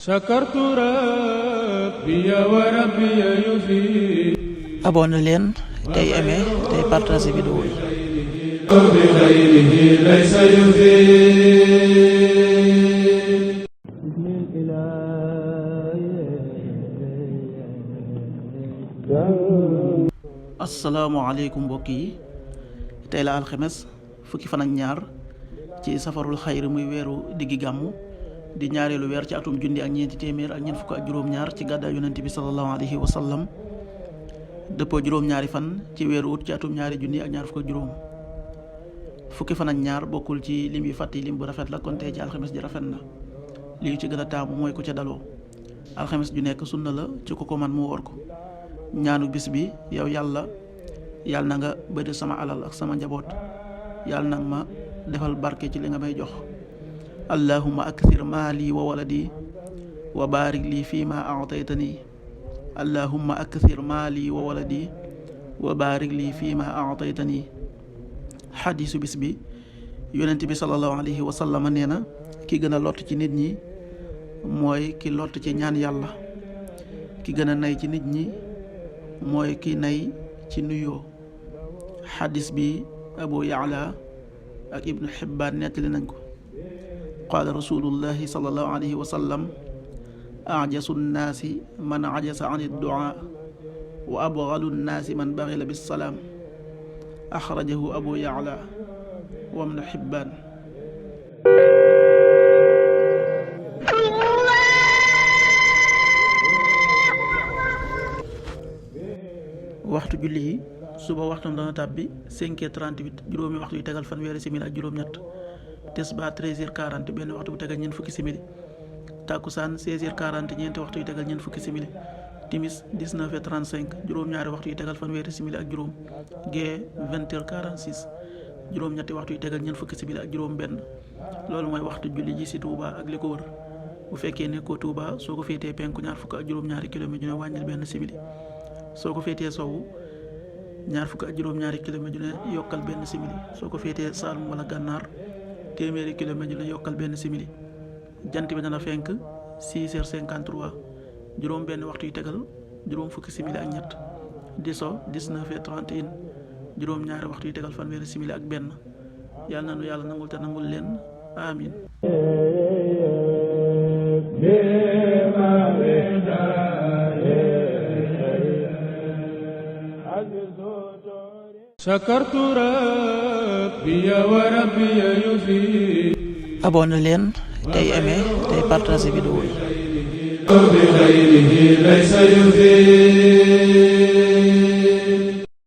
sakartu rabbi wa rabbi yufi. abonné leen tey aimé tey partagé vidéo yi. bi xayrihi laysa yufi. asalaamaaleykum mbokk yi, tey la alxames fukki fan ak ñaar ci safarul xayri muy weeru diggi gàmmu di ñaareelu weer ci atum junni ak ñeenti téeméer ak ñeent fukk ak juróom-ñaar ci gàddaay yonent bi sallallahu alayhi wa sallam dëppoo juróom-ñaari fan ci weeru ut ci atum ñaari junni ak ñaar fukk ak juróom. fukki fan ak ñaar bokkul ci lim yu fàtti lim bu rafet la kon tey ci alxames ji rafet na. li ci gën a taamu mooy ku ca daloo. alxames ju nekk sunna la ci ku ko man mu woor ko. ñaanu bis bi yow yàlla na nga bëri sama alal ak sama njaboot, yàlla nag ma defal barke ci li nga may jox. allahumma akthir maali wa waladi wa barik lii fii ma aataytani. allahumma akthir maali wa waladi wa barik lii fii ma aataytani. xadiisu bis bi, yonent bi sallallahu alayhi wa sallam nee na ki gën a lott ci nit ñi mooy ki lott ci ñaan yàlla. ki gën a nay ci nit ñi mooy ki nay ci nuyoo. xadis bi Abu Yaala ak Ibnu Xibbaan nettali nañ ko. qaala rasulullahi sallallahu alayhi wa sallam ajasu nnaasi man ajasa an idduaa wa abgalu nnaasi man baxila bissalaam. axrajahu Abu Yaala wa Ibnu Xibbaan. waxtu julli yi suba waxtam dana tàbbi 5h38 juróomi waxtu yu tegal fanweeri simili ak juróom-ñett. tisbaar 13h40 benn waxtu bu tegal ñeent fukki simili. takkusaan 16h40 ñeenti waxtu yu tegal ñeent fukki simili. timis 19h35 juróom-ñaari waxtu yu tegal fanweeri simili ak juróom. gee 20h46 juróom-ñetti waxtu yu tegal ñeent fukki simili ak juróom benn. loolu mooy waxtu julli ji ci Touba ak li ko wër. bu fekkee nekkoo Touba soo ko féetee penku ñaar fukk ak juróom-ñaari kilomètre ju ne wàññil benn simili. soo ko féetee sowwu ñaar fukk ak juróom-ñaari kilomètre ju ne yokkal benn simili. soo ko féetee Saalum wala Gànnaar téeméeri kilomètre ju ne yokkal benn simili. jant bi dana fenk 6h53 juróom benn waxtu yu tegal juróom fukki simili ak ñett. di so 19h31 juróom ñaari waxtu yu tegal fanweeri simili ak benn. yàlla na nu yàlla nangul te nangul leen amin. sakartu rabbi wa rabbi yufi. abonné leen tey aimé tey partagé vidéo yi. bi xayrihi laysa yufi.